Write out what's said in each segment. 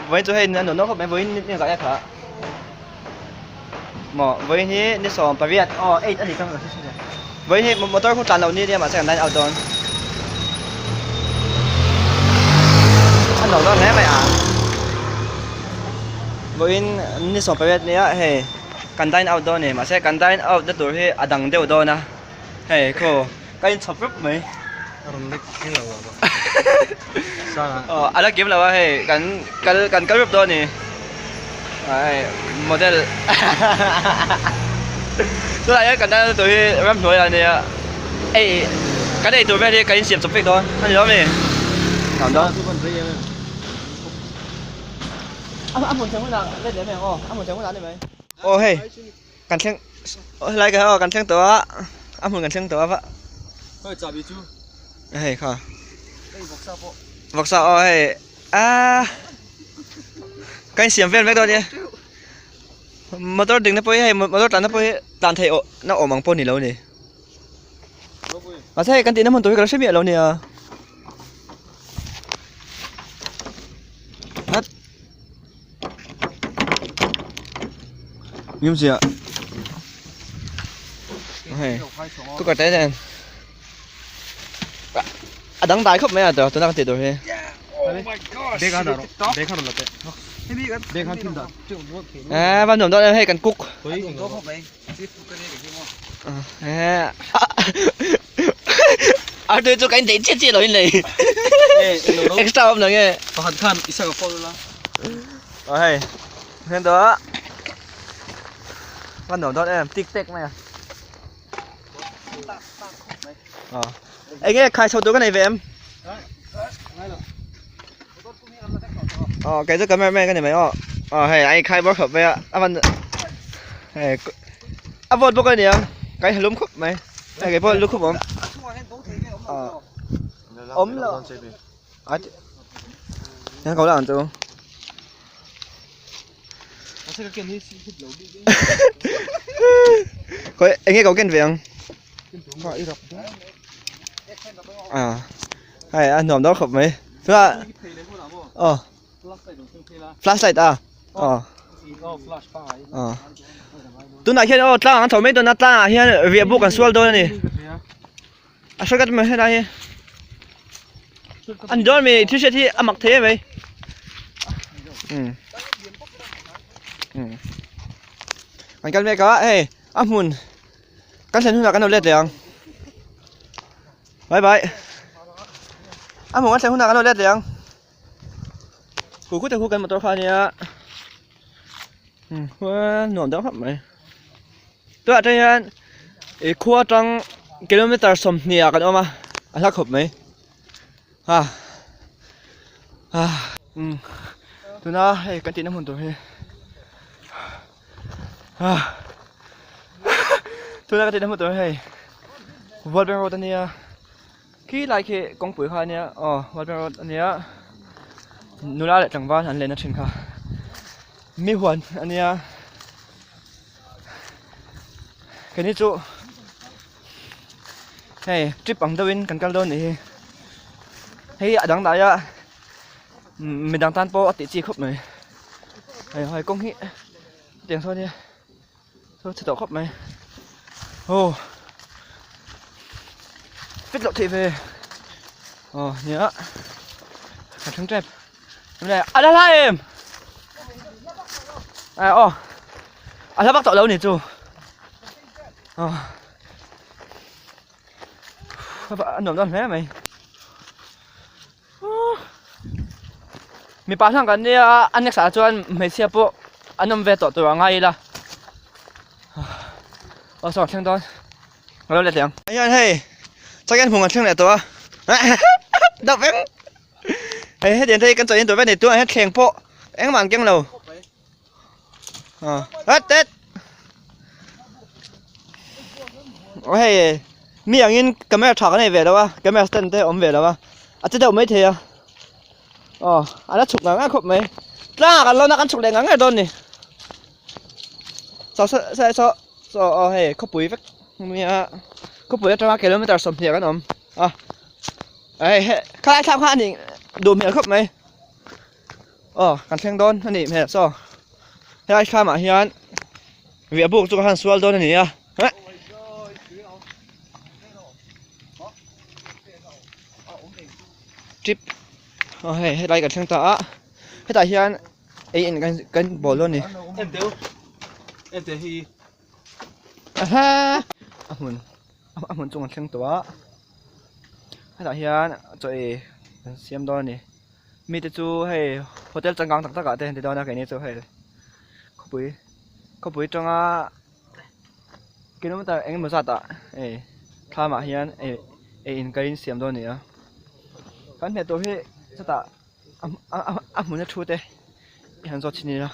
Vawiin chu hei a nuam khawp mai vawiin ni zah kha maw vawiin hi ni 18 aw 8 a ni kha vawiin hi motor khu tlan loh ni ania mahse kan line out dawn a nuam dawn hle mai a vawiin ni 18 nia hei kan dine out dawn a ni mahse kan dine out na tur hi a dang deuh dawn a hei khaw ka inchhawp rup mai a rawn lek kim lo a aw a la kim lo a hei kan kal kan kal rup dawn a ni hei model tunah hian kan dine out na tur hi ramhnuai ah ania ei kan eitur vel hi kan insiam chawp vek dawn a ni lo ami a hmun thleng hunah let leh mai ang aw a hmun thleng hunah a ni mai aw hei kan thleng helai ka aw kan thleng tawh a a hmun kan thleng tawh a va hei chahbi chu hei kha hei vawksa pawh vawksa aw hei ah ka insiam vel mek dawn nia motor ding na pawh hi hei motor tlan na pawh hi tlan theih awh na awm ang pawh ni lo ni mahse hei kan tihna hmun tur hi ka la hre miah lo nia. Hat. Nghiêm gì ạ? Hei, tôi cả té này. À đắng đái khóc mấy à tôi đang tiệt rồi he. À, ban nhổm đó em hay cần cúc. À, à tôi cho cái đấy chết chết rồi này. Extra không được nghe. Pakhat khan isa ka call la. Ờ hei, hen đó. Ban nhổm đó em tik tek mai à. Ờ. Ê nghe khai sâu tôi cái này về em. Ờ cái rất cameraman cái này mày ờ. Ờ hei anh khai bóc hợp về ạ. À van hei a vawt bawk a nia cái hlum khawp mai hei kei pawh lu khup awm ờ awm lo a hian ko la ang chu khawi eng nge ko ken ve ang à hei a nuam dawn khawp mai chua ờ flashlight a ờ ờ tunah hian aw tlang an chho mai dawn a tlangah hian riah buk an sual dawn a ni a shortcut mai helai hi a ni dawn ami thil hriat hi a mak thei em mai um um an kal mek a hei a hmun kan thlen hunah kan lo let leh ang bye bye a hmun kan thlen hunah kan lo let leh ang khu khu te khu kan motor kha ania um nuam deuh khawp mai tunah te hian ih khua atang kilometer 20 ah kan awm a a hla khawp mai ha ah um tuna hei kan tihna hmun tur hi ah tuna kan tihna hmun tur hi hei World Bank Road ania. Khi lai khi kawngpui kha ania aw water road ania nula leh tlangval an len na thin kha mi huan ania keini chu hei trip ang deuhin kan kal dawn nih hi hei a dang dai a midang tan pawh a tih chi khawp mai hei hai kawng hi tiang sawn hi. Saw chhe tawh khawp mai aw fit loh theih ve aw nia ka thleng tep a la hla em a aw a hla vak tawh lo ni chu aw a nuam dawn hle mai Mipa hlang kan nia a next ah chuan hmeichhia pawh an awm ve tawh tur a ngai ila aw saw thleng dawn ka lo let leh ang hian hei chakin hmung an thleng leh tawh a deuh veng hei hetiang te hi kan chawih in tur vek a ni tunah hian thleng pawh engmah an keng lo het het aw hei mi angin camera tha kan nei ve lo a camera stand te a awm ve lo a a che deuh maithei a aw a la chhuk ngang ngang khawp mai tlangah kan lawn a kan chhuk leh ngang ngang dawn a ni saw saw saw saw saw aw hei khawpui vek nia khawpui atanga kilometer 20 kan awm a hei khalai thlak kha a ni. duh hmel khawp mai aw kan thleng dawn a nih hmel saw helai thlamah hian riah buk chu ka han sual dawn a ni a eh trip aw hei helai kan thleng ta a hetah hian ei in kan kan bawl dawn a ni. A hmun a hmun chung an thleng tawh a hetah hian chaw ei an siam dawn a ni mite chu hei hotel changkang tak tak ah te an ti dawn a keini chu hei khawpui khawpui tanga kilometer eng emaw zat ah hei thlam ah hian ei ei in kan insiam dawn a ni a kan hne tur hi chutah a hmuna thu te i han zawt thin ila.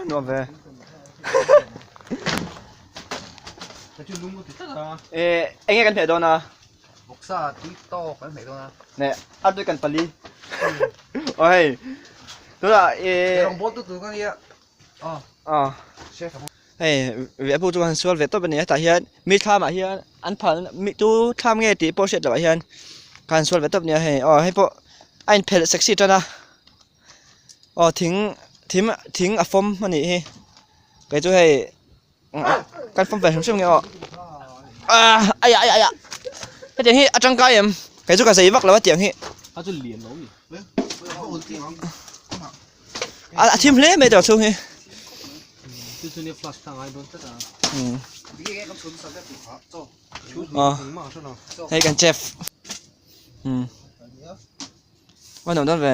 Nuam ve. Eh, enge kan hmeh dawn a? Bawksa tui tawk kan hmeh dawn a. Ne, a tui kan pali. Aw hei. Tunah eh Rawng bawl tu tur ka nia. Aw. Aw. Hei, riah puk chu han sual ve tawp a ni a, tah hian mi thlamah hian an phal mi tu thlam nge tih pawh hriat loh ah hian ka han sual ve tawp a nia hei aw hei pawh a inphelh sexy tan a aw thing thim thing a fawm a nih hi kei chu hei kan fawm ve hrim hrim nge aw ah aiah aiah aiah hetiang hi a tangkai em kei chu ka zei vak lo a tiang hi. A thim hle mai tawh chhung hi. Hei kan chef. Wan nuam dawn ve.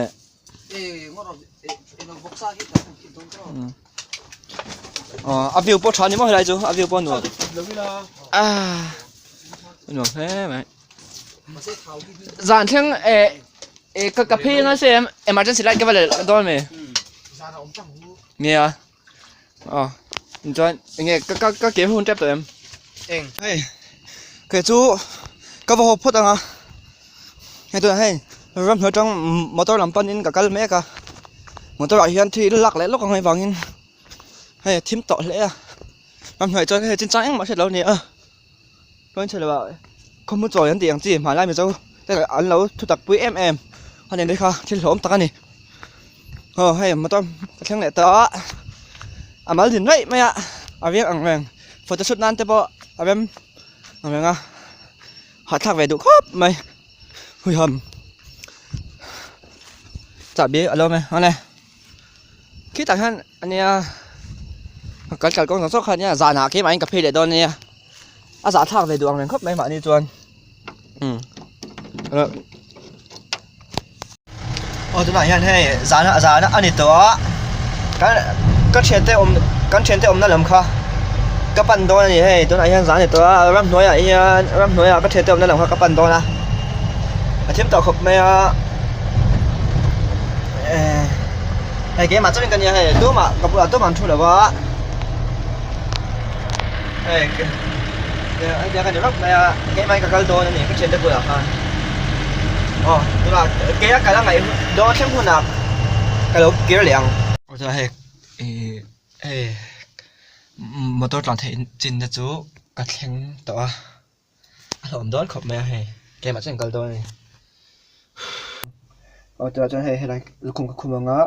A view pawh tha ni maw helai chu a view pawh nuam. Ah nuam hle mai. Zan thleng eh eh ka ka phei anga se emergency light ka va leh dawn mai nia aw chuan enge ka ka ka ke hun tep tawh em eng hei kei chu ka va haw phawt anga hei tunah hei ramhnuai atang motor lam panin ka kal mek a motor ah hian thil lak leh lawk ang hei vangin hei a thim tawh hle a ramhnuai chuan hei chinchang engmah hriat loh a ni a. Chuan chhe lovah khawmu chawi an tih ang chi hmanlai mizo te an lo thu tak pui em em a ni kha thil hlawm tak a ni aw hei motor ka thleng leh tawh a a mal din raih mai a a riak ang reng photo shoot nan te pawh a rem ang reng a hahthlak ve duh khawp mai huiham chahbi a lo awm e awle. Khitah hian a nia kal kal kawng zawk zawk kha ania zanah keimah in ka phei leh dawn ania a zahthlak ve duh ang reng khawp mai mahni chuan umm aw tunah hian hei zan zan a ni tawh a kan ka thiante awm kan thiante awmna lam kha ka pan dawn a ni hei tunah hian zan a ni tawh a ramhnuaiah hian ramhnuaiah ka thiante awmna lam kha ka pan dawn a a thim tawh khawp mai a. Hei keimah chuan ka nia hei tumah ka bulah tumah an thu lo a hei hetiang ka ni vak mai a keimah in ka kal dawn a ni ka thiante bulah khan aw tunah keia kal a ngaih dawn thleng hunah ka lo kir leh ang. Aw chuan hei ih hei motor tlan theih chin te chu ka thleng tawh a. A hlawm dawn khawp mai a hei keimah chuan kal dawn a ni aw tunah chuan hei helai lukhum ka khum anga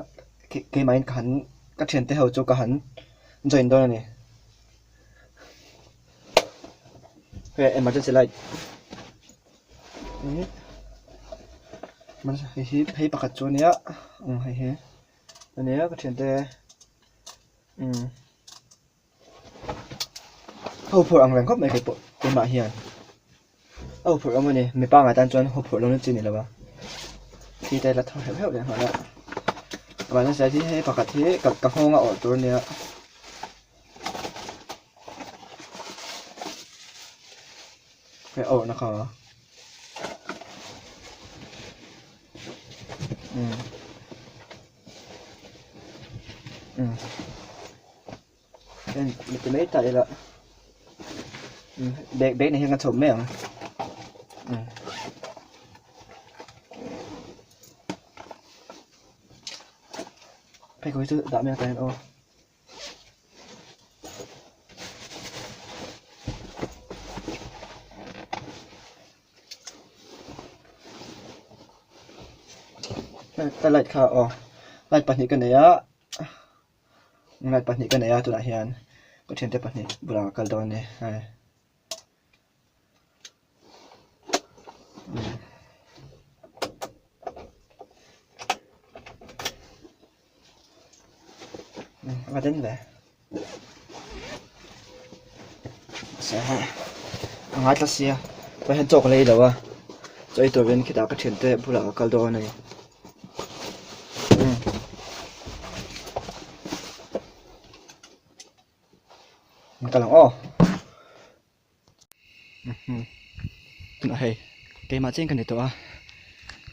keimah in ka han ka thiante ho chu ka han join dawn a ni hei emergency light hei hi phei pakhat chu a nia hei hi a nia ka thiante umm. Ho phurh ang reng khawp mai kei pawh keimah hian a ho phurh awm a ni mi pangngai tan chuan ho phurh lohna chi a ni lo a thi te la tho heuh heuh leh nghal a mahse hi hei pakhat hi ka ka nghawng a awrh tur a nia. Hei a awrhna kha umm umm. Heng ti mai ta ila bag bag nen hian kan chho mai ang pheikhawk hi chu dah mai ang tah hian aw. Ka light kha aw light pahnih ka nei a light pahnih ka nei a tunah hian ka thiante pahnih bulah ka kal dawn a ni hei. A va den ve a ngaithla sia tah hian chaw ka la ei lo a chaw ei turin khitah ka thiante bulah ka kal dawn a ni ka lang aw. Tunah hei keimah chiah in ka ni tawh a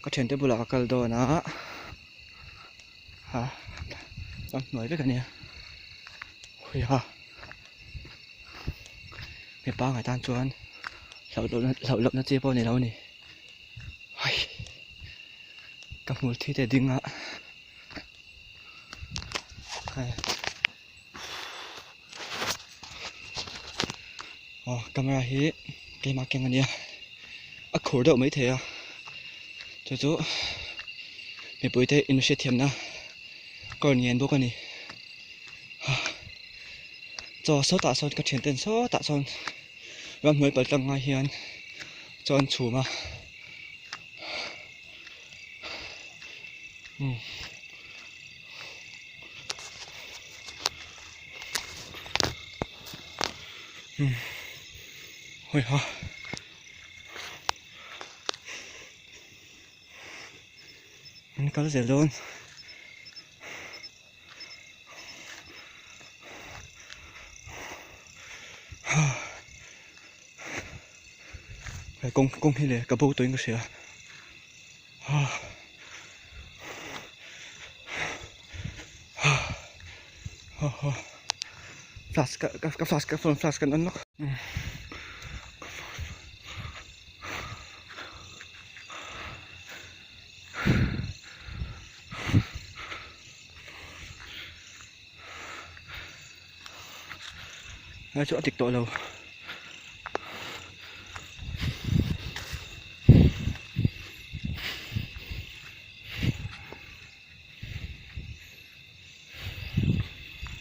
ka thiante bulah ka kal dawn a ha chuan hnuai vek a nia huiha mi pangai tan chuan hlauh loh hlauh loh na chi pawh a ni lo a ni hai ka hmul thi te ding a hei. Aw camera hi keimah keng a nia a khur deuh maithei a chu chu mipui te in hriatthiamna ka rawn ngen bawk a ni chaw sawtah sawn ka thian ten sawtah sawn ramhnuai pal tlang ngai hian chaw an chhum a. Hawi ha an kal zel dawn kawng kawng hi le ka bo tawhin ka hria. Flash ka ka flash ka phone flash kan on lawk. Ngai chu a dik tawh lo.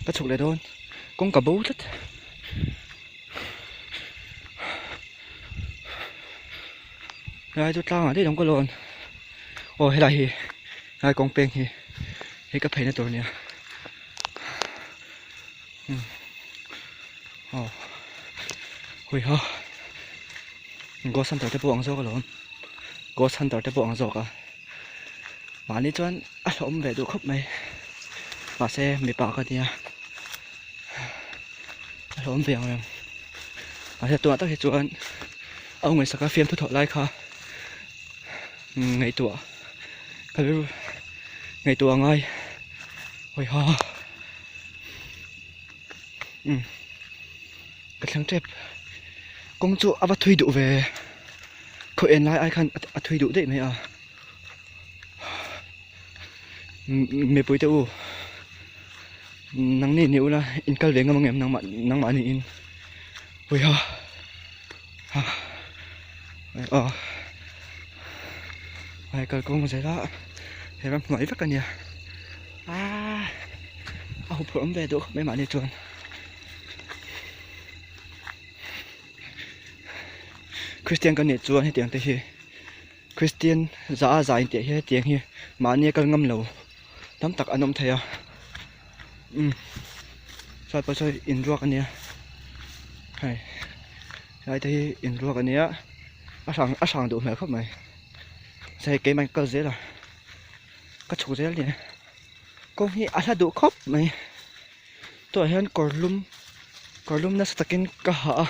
Ka chhuk leh dawn kawng ka bo tlat. Helai chu tlangah daih lawng ka lawn aw helai hi helai kawng peng hi hei ka pheina tur a nia. Aw hui ha ghost hunter te pawh ang zawk alawm ghost hunter te pawh ang zawk a mahni chuan a hlauhawm ve duh khawp mai mahse mipa ka nia a hlauhawm ve ang reng mahse tunah tak hi chuan a u ngaihsaka fiamthu thawh lai kha ngaihtuah ka rilru ngaihtuah a ngai hawi ha. Umm ka thleng tep kawng chu a va thui duh ve khaw en lai ai khan a thui duh daih mai a mipui te u nangni ni ula in kal ve ngam ang em nangmah nangmah niin hawiha ha aw hei kalkawng zel a he ram hnuai vek a nia. Aaa a huphurh awm ve duh khawp mai mahni chuan Christian kan nih chuan hetiang te hi Christian za a za intih hi hetiang hi mahni a kal ngam lo tam tak an awm thei a umm chuan pawh sawi inruak a nia hei helai te hi inruak a nia a hrang a hrang duh hmel khawp mai hei keimah in ka kal zel a. Ka chhuk zel nia kawng hi a hla duh khawp mai tunah hian kawr lum kawr lum nasa takin ka ha a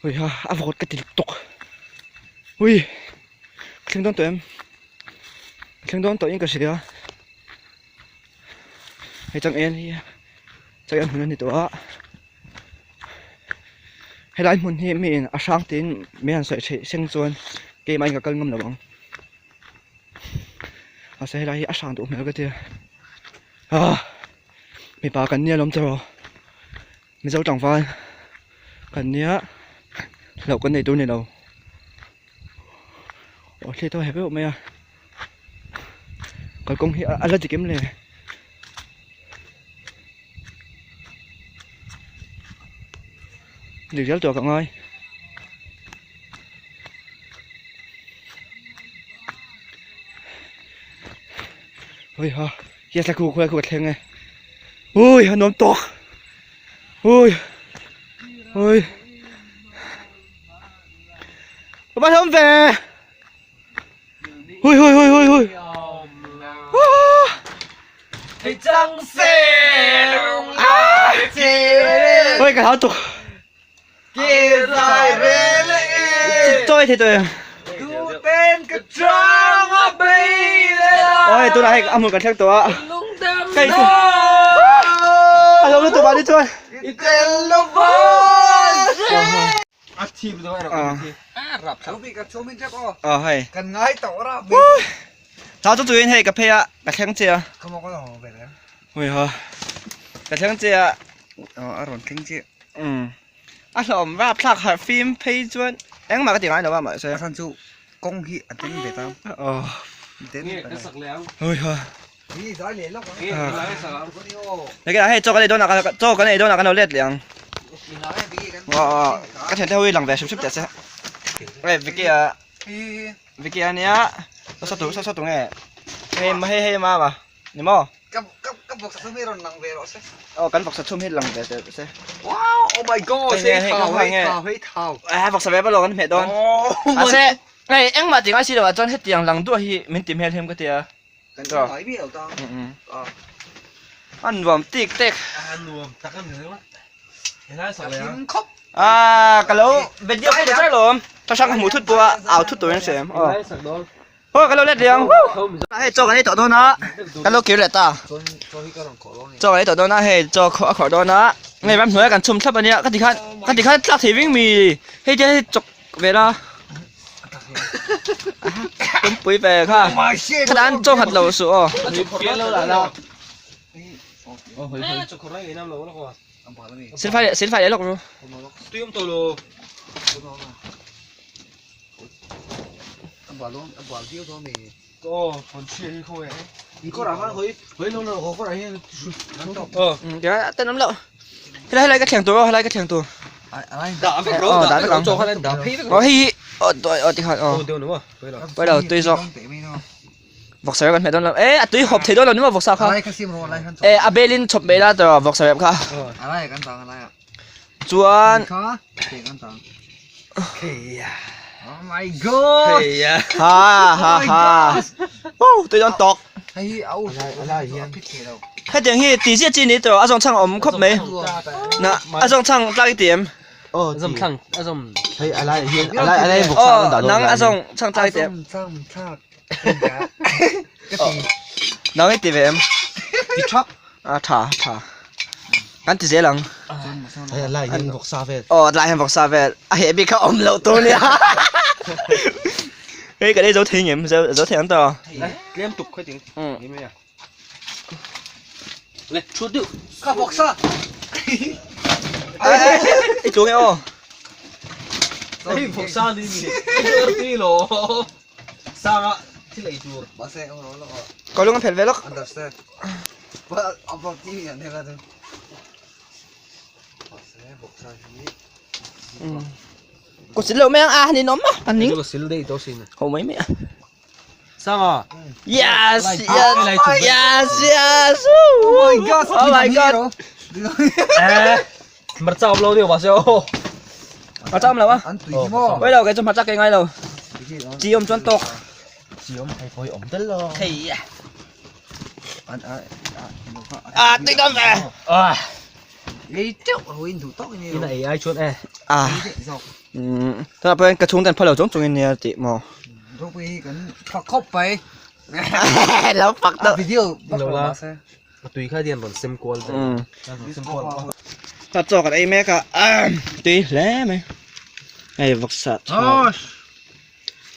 ui ha a vawt ka ti tawk ui ka thleng dawn tawh em ka thleng dawn tawh in ka hria hei changel hi changel hmun a ni tawh a helai hmun hi mi in a hrang tiin mi han sawi theih seng chuan keimah in ka kal ngam lo ang. Mahse helai hi a hrang duh hmel ka ti a ah mipa kan nia lawm tawh mizo tlangval kan nia hlauh kan nei tur a ni lo aw thli te pawh a hep deuh mai a. Kalkawng hi a la dik em le? Dik zel tawh ka ngai. Ui ha, yes la khu khu khu ka thleng e. Ui, a nuam tawk. Ui. Ui. Ka ba thawm ve. Hui hui hui hui hui. Ôi cái tháo tục. Tôi thì tôi. Ôi tôi này ăn một cái thằng tôi ạ. Cây. À đâu tôi bán đi thôi. A thim zo erawh kan thi. A rap tho bik a chawmin tep aw. Aw hei. Kan ngai tawh rap bik. Thau chu tuin hei ka phei a ka thleng che a. Ka maw ka lo ve reng. Hui ha. Ka thleng che a. Aw a rawn thleng che. Um. A hlawm rap thlak harh fim phei chuan engmah ka ti ngai lo a mahse. A chhan chu kawng hi a den ve ta. Aw. Den Nge ka sak leh ang. Hui ha. Hi zai leh lawk ang. Nge ka lai sak ang. Hei hei chaw kan ei dawn ah chaw kan ei dawn ah kan lo let leh ang. Aw ka thiante ho hi lang ve hrim hrim teh se. Hei Vicky a Vicky a nia sa tu sa tu nge hei hei hei ma ma ni maw. Ka ka ka vawksa chhum hi rawn lang ve rawh se. Aw kan vawksa chhum hi lang ve teh se. Wow oh my god hei thau hei thau hei thau. Eh vawksa ve pawh kan hmeh dawn. Mahse hei engmah ti ngai si lo ah chuan hetiang lang duah hi min ti hmel hem ka tia. Kan in ngai miah lo ta. A nuam tik tek. A nuam tak a ni ringawt. Helai sak leh ang. Khawp. Ah ka lo video ka char lawm. Ka hrang ka hmuh thut pawh a au thut tur in hre em. Helai sak dawn. Aw ka lo let leh ang. Hei chaw kan ei tawh dawn a. Ka lo kir leh ta. Chaw kan ei tawh dawn a hei chaw a khawrh dawn a. Hei ramhnuai a kan chhum thlap a nia ka ti khan ka ti khan tlak thei ving mi. Hei te hei chawk ve la. Tumpui ve kha kha dan chaw khat lo suh aw. Silfai leh silfai leh lawk ru. Tên lắm lậu. Helai helai ka thleng tur aw helai ka thleng tur. Aw dah vek ang. Aw hei hi aw dawi aw tikhan aw. Pawi lo tui zawk. Vawksa rep an hmeh dawn lo. E a tui hawp thei dawn lo ni maw vawksa kha. E a belin chhawp mai la tawh vawksa rep kha. Chuan Oh my god. Ha ha ha. Oh tui dawn tawk. Hetiang hi tih ziah chi ni tawh a zawng chhang a awm khawp mai. Na a zawng chhang tlak i ti em? Aw a zawm thlang a zawm hei a lai hian a lai a lai vawk sang dah nang a zawng chhang tlak i ti em? Nang i ti ve em? Ti thak. A tha tha. Kan ti zel ang. Hei a lai hian vawk sa vel. Aw a lai hian vawk sa vel. A heh bik kha awm loh tur nia. Hei kan ei zo thei ngem zo zo thei ang tawh. Tlem tuk khawi ting. Ni mai a. Le thu deuh. Ka vawk sa. I tlu nge aw. Hei vawk sa ni mi. I ti lo. Sanga thil ei tur. Mahse eng rawh lawk aw. Ka lung a phelh ve lawk. Understand. Ba a vawk ti mi an hek a chu. Mahse vawk sa hi. Kut sil loh mai ang a han in awm a. An ning. Ka sil daih tawh sin. Ho mai mai a. Sanga. Yes, yes, yes, yes. Oh my god. Oh my god. Eh, hmarcha awm lo deuh mahse aw. Hmarcha awm lo a? An tui hi maw? Oi lo, kei chu hmarcha kei ngai lo. Chi awm chuan tawk. Chi awm hei pawh hi awm tel lo. Hei. Ah, tui dawn ve. Ah. Ei teuh ho in duh tawk in In a ei ai chuan e. Ah. Um, tunah pawh hian ka chhungte an phal lo chung chungin nia tih maw. Ropui hi kan phak khawp mai. Lo phak deuh. Video lo la. A tui kha hian rawn sem kual vel. Um. Sem kual. Ta chaw kan ei mek a. Tui hle mai. Hei vawksa chaw.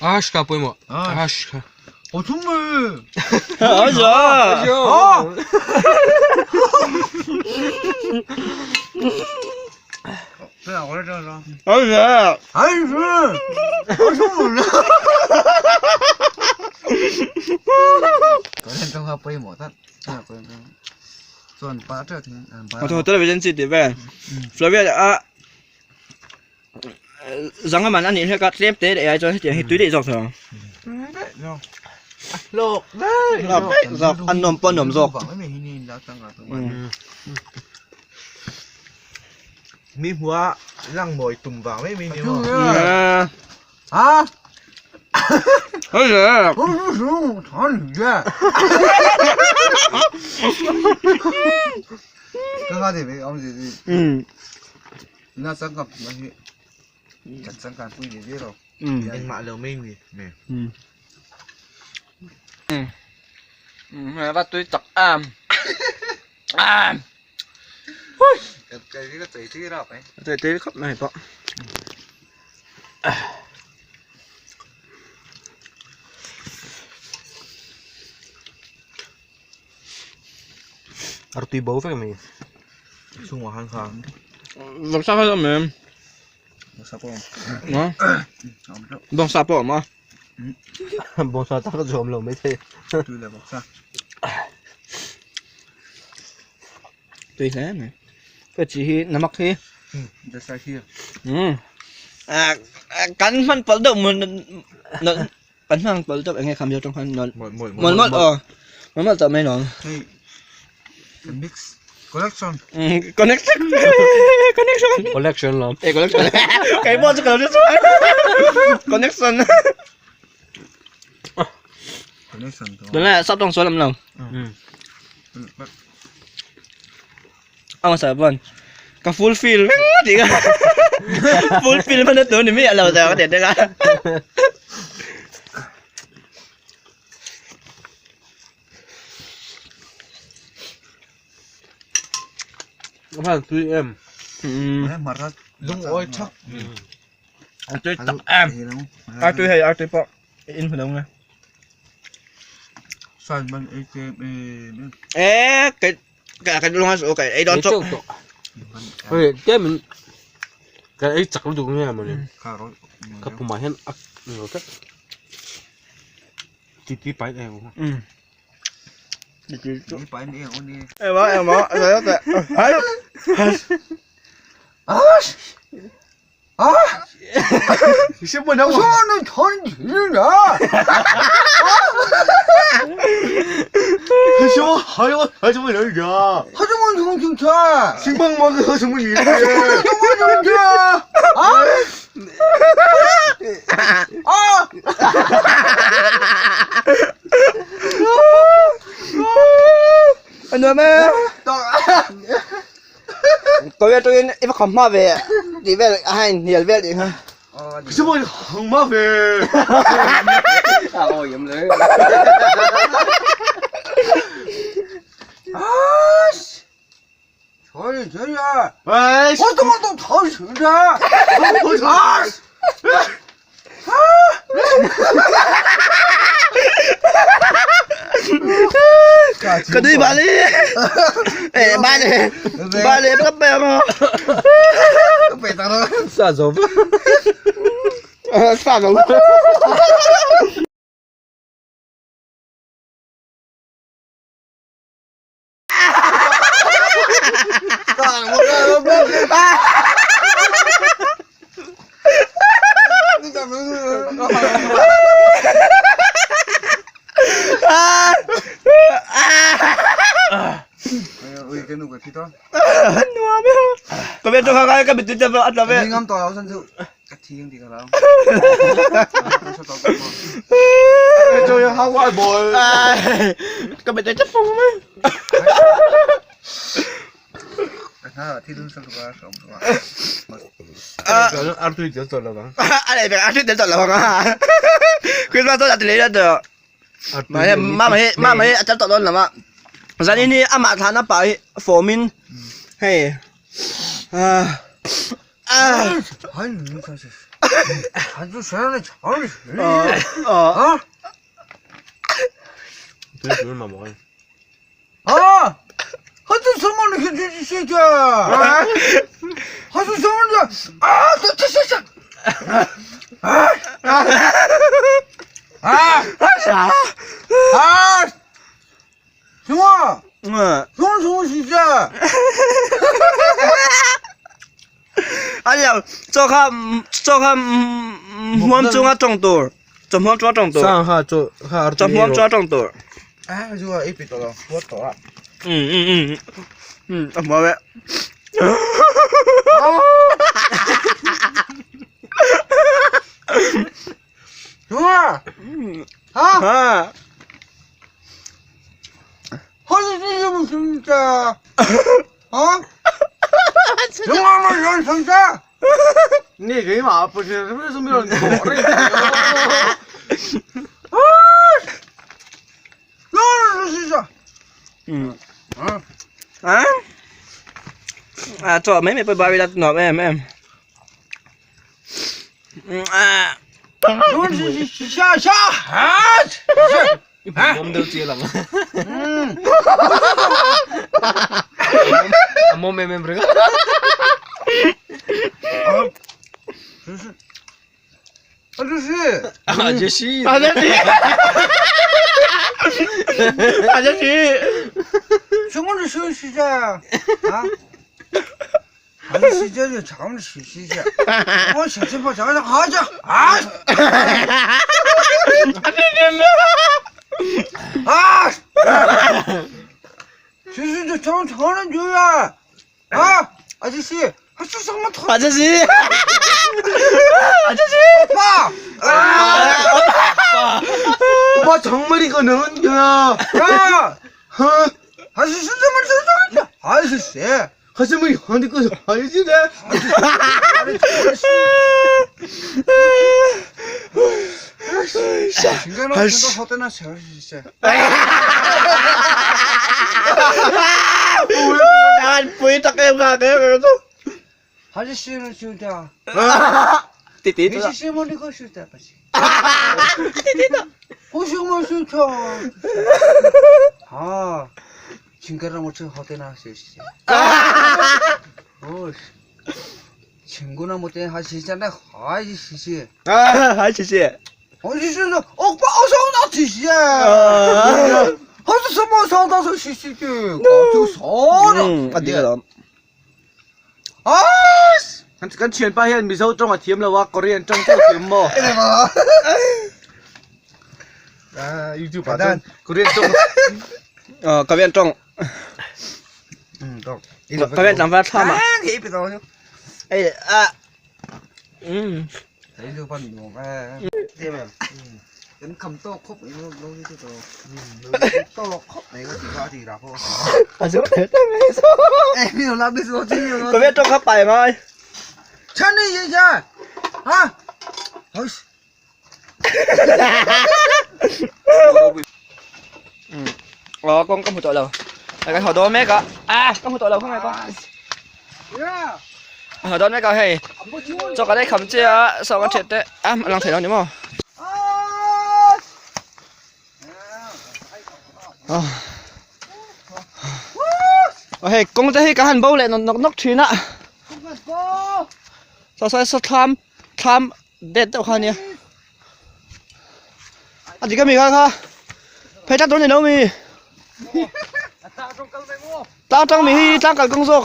Ash ka pawimawh. Ash ka. Ho thum me. Aja. Aja. Aja. Ho thum me. Television chi tih vel Flavia a zanga man a nih hlek a tlem te leh ai chuan hetiang hi tui daih zawk thei ang Hlawk daih hlawk daih zawk a nuam pawh a nuam zawk. Mi hmua lang mawi tum vang mai mai ni maw. À. Engmah lo mai ni. Va tui tak em. Em. Tui tui khawp mai pawh. Artui bo vek mai. Chhungah khan kha. Vawksa kha awm em? Vawksa pawh awm. Bawngsa pawh awm a. Bawngsa tak chu awm lo maithei. Tui leh vawksa. Tui hle mai. Ka chi hi namak hi. That's right here. Kan hman pawlh deuh mun kan hman pawlh deuh enge kham zir tawng khan mawlh mawlh aw mawlh mawlh tawh mai lawm. Hei mix collection. Connection connection collection lawm. Eh collection kai pawh chu ka lo hre chuan connection. Connection to. Tunlai sap tawng sual awm lo. A hmasa pawn ka full fill vek ngawt tih kha full fill hman a tur ni miah lo ta ka ti tek a. A tui em. Lungawi thak. A tui tak em. A tui hei a tui pawh in hmu lo nge. Ê cái cái cái luôn á cái ấy đón chốc. Hei te min ka ei chak lutuk nge mawni. Ka pumah hian a lo tlat. Ti ti pai em. Em á em á rồi đó ấy. Anh nuam e. Tôi tôi em không mà về đi về hai nhiều về đi ha. Cái đi bà đi. Ê ba này. Ba này bắt bè mà. Sa zo Sao rồi? Nuam e. Ka biết cho cái cái bị cho ăn là về. Cái bị chấp phong mấy. Artui te tawh lo vang. A leh vek artui tel tawh lo vang a. Christmas dawn a ti leh ila tawh. Mahse mama hi mama hi a tel tawh dawn lo a. Zanin hi amah thlahna pah hi form in hei ah ah ah Tui tur mamawh a ni. 嗯。 从从是这。 A liam chaw kha chaw kha hmuam chunga tawng tur chaw hmuam chunga tawng tur Sang ha chaw ha ar chaw hmuam chunga tawng tur À, rồi ít bị tổ rồi, bớt tổ rồi. Ừ ừ ừ ừ a hmuam e. Đúng rồi. Hả? Ha. 허리 무슨 자? 어? 영화만 연상자? 你给嘛不是是不是没有人做？ 진짜. Ừ. 응. À. À cho mấy mày bơi ra nọ em em. À. 下下啊！ 我们都接了吗？ 嗯。 我妹妹不是。这是，啊这是，啊这是，啊这是，啊这是，什么是休息啊？啊？还是这就长休息去，我下次不讲了，好去啊！啊！其实这长长的就呀，啊！啊这是，啊这什么头？啊这是，啊这是，爸！啊！ 我정말이거는 야， 啊！ 哼，还是是怎么这这还是谁？还是没有的个还是的。应该那好的那小是 pui tak em cả cái cái 还是新兄弟啊？ tí tí 你是什么那个兄弟不是？我什么兄弟？啊，应该让我吃好的那小是。哦，친구나 못해 하시잖아 하시지 하시지 하시지 오빠 어서 나 드시지 하시什么上到시시지 저 서라 à đi rồi 아 กันเฉียนไปเห็นมีเจ้าจงอาเทียมแล้วว่าเกาหลีจงเจ้าเทียมบ่อ่ายูทูบอ่ะเกาหลีจง ờ có bên trong 응 có bên trong phát tham à cái bị rồi ê à ừ 이거 봐 아 대박 응 cầm to khúc ấy nó nó như thế rồi to khúc này có chỉ có gì đó không à xuống thế thế mấy số em làm đi số chi có biết trong khắp bài mà chân đi gì chưa hả thôi ờ con có một tội lầu cái họ đó mấy cả à có một tội lầu không này con họ đó mấy cả hay cho cái đấy khẩm chia sau cái chuyện đấy à làm thế nào nhỉ mà à hey công ty cái hành bao lại nó nó nó chuyện ạ sao sao sao tham tham đẹp đâu khăn nhỉ à chỉ cái mì kha phải chắc tối này đâu mì tao trong mì tao cần công dụng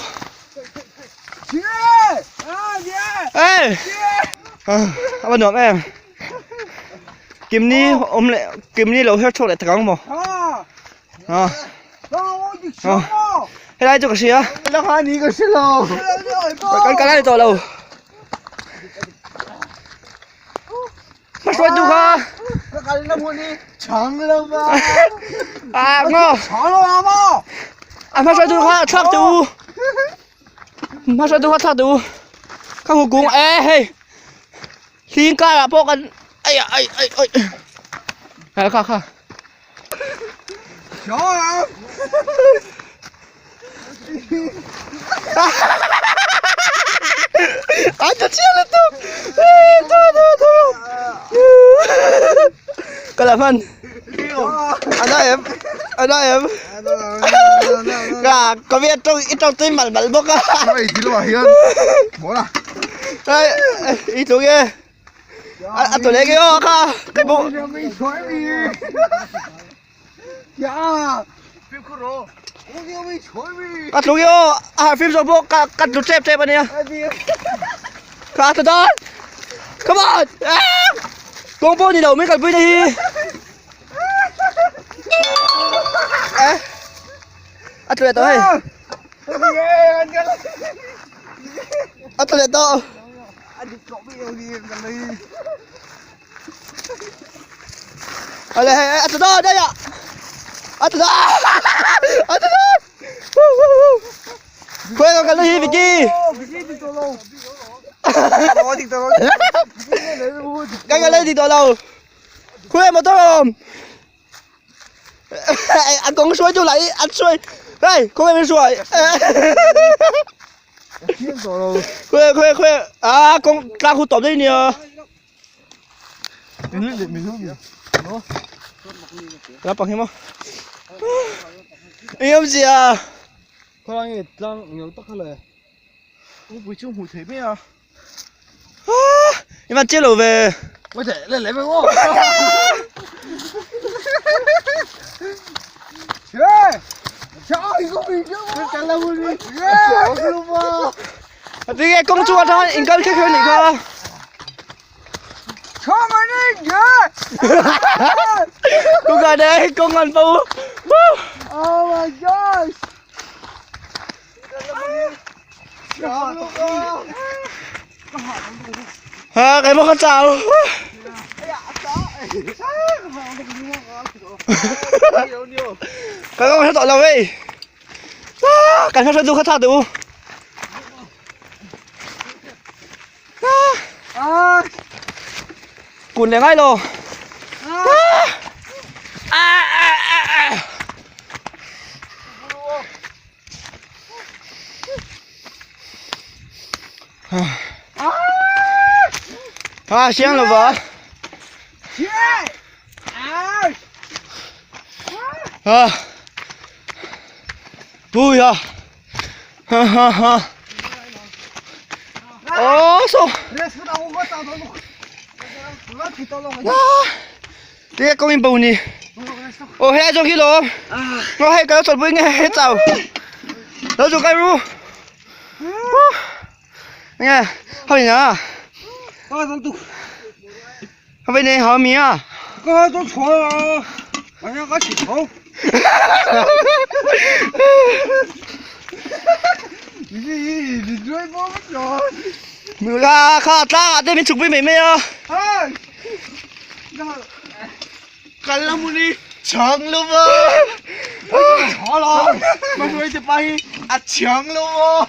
ê à bắt được em kiếm ni ôm lại kiếm ni lâu hết chỗ lại thằng mà à thế đây cho cái gì á 那哈你个是喽， cái cái này to lâu mà xoay tu kha 长了吗？ à ngon 长了吗？ à mà xoay tu kha thoát tu mà xoay tu kha thoát tu không có cuống ê hey thiên ca là bốc anh ai ai ai ai à kha kha 小啊！ à chết chết là tu tu tu tu cái là phân anh nói em anh nói em cả có biết trong ít trong tim mặt mặt bốc á 哎，记录啊，没了。 đây ít xuống kia à tụi này kia kha cái bộ 没穿你。呀！ Ka tlu i aw a harh fim zawk bawk ka ka tlu tep tep ania ka tlu dawn come on kawng pawh ni lo min kalpui na hi a tlu leh tawh hei a tlu leh tawh. Awle hei a tlu dawn daih a a tlu dawn a tlu dawn khawi ka kal na hi Vicky ka kal na dik tawh lo khawi motor a awm a kawng hruai tu lah hi an hruai hei khawnge min hruai khawi khawi khawi a kawng tlang hu tawp daih nia lampang hi maw eng awmzia Khawlai nge tlang eng lo tak kha le Upui chu hmuh theih mai a. I van chiah lo ve. Ôi thể lên lấy về ô. Tinge kawng chungah chuan in kal kher kher anih kha. Kawng ah nen kawng an bo. Oh my gosh. Ha cái bốc chào. Cái con sẽ tọt lâu ấy. Cảnh sát du khách thà tu. Cuốn lên ngay rồi. À, xem là vợ. À. Vui à. Ha ha ha. Ô sao? Thế con mình bầu nè. Ô he cho khi lo. Nó hay cái chuẩn bị nghe hết tàu. Nó cho cái ru. Nghe, hơi nhá. Hôm nay hả mì à? 刚都错了，晚上刚洗头。你你你追我不着？ Mưa kha tla te min chuk pui mai mai a. 哎， Kalamuni chang lo va. Chó lo. Mà nuôi thì bay à chang lo va.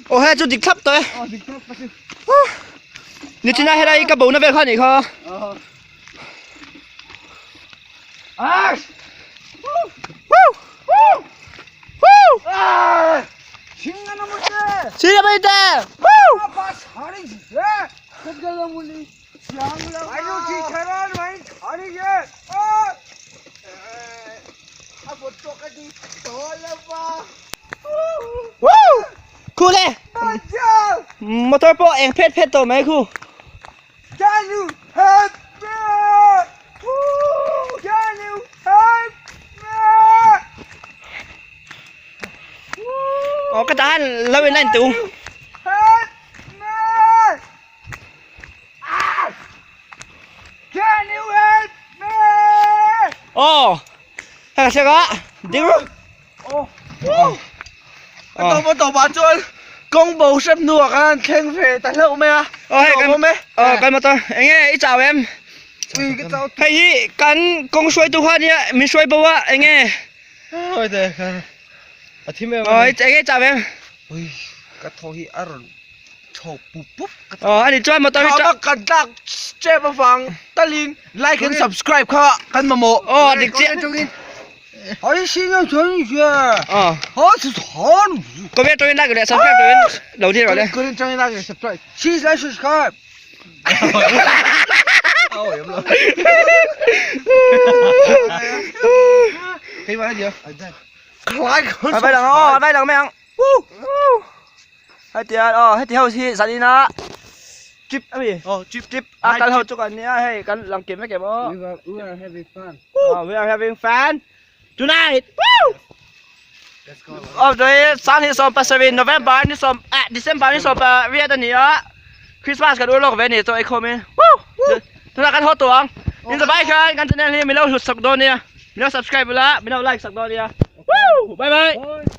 Ô he chu dik thlap tawh e. Ni china helai ka bo na vel kha nih kha. China mai te. Woo! Khu le. Motor pawh eng phet phet tawh mai khu. Can you help me? Can you help me? Aw ka tahan lo in a in tu. Help me! Ah! Can you help me? Aw hei ka hriat a ding rawh. A tawp a tawp ah chuan kawng bo hrep hnuah kan han thleng ve ta hlauh mai a. Aw hei kan aw kan motor eng nge i chau em? Hei hi kan kawng hruaitu kha nia min hruai bo a eng nge? Oi te a thim em Aw eng nge i chau em? Ui ka thaw hi a rawn thaw pup pup Aw ani chuan motor hi Thama kan tlak step avang talin like and subscribe kha kan mamawh. Aw dik chiah. 好像新疆全学， Aw 好是好， comment turin like leh subscribe turin lo ti rawh le. Comment turin like leh subscribe. 新疆 subscribe。 Keimah a nia. Like A vai lang aw a vai lang mai ang. Woo! Hetiang aw heti ho hi zanin a. Trip a mi. Oh, trip. Trip a kal ho chu kan nia hei kan lang kim vek em aw. We are, we are having fun. Oh, we are having fun tonight. Woo! Let's go. Oh, doi sang hi som pasarih November ni som eh December ni som pa riat ani a. Christmas kan ur lawk ve ni chaw ei khawm in. Woo! Tunah kan haw tawh ang. In zavai khan kan channel hi min lo hlut sak dawn nia. Min lo subscribe ula, min lo like sak dawn nia. Woo! Bye bye. Bye.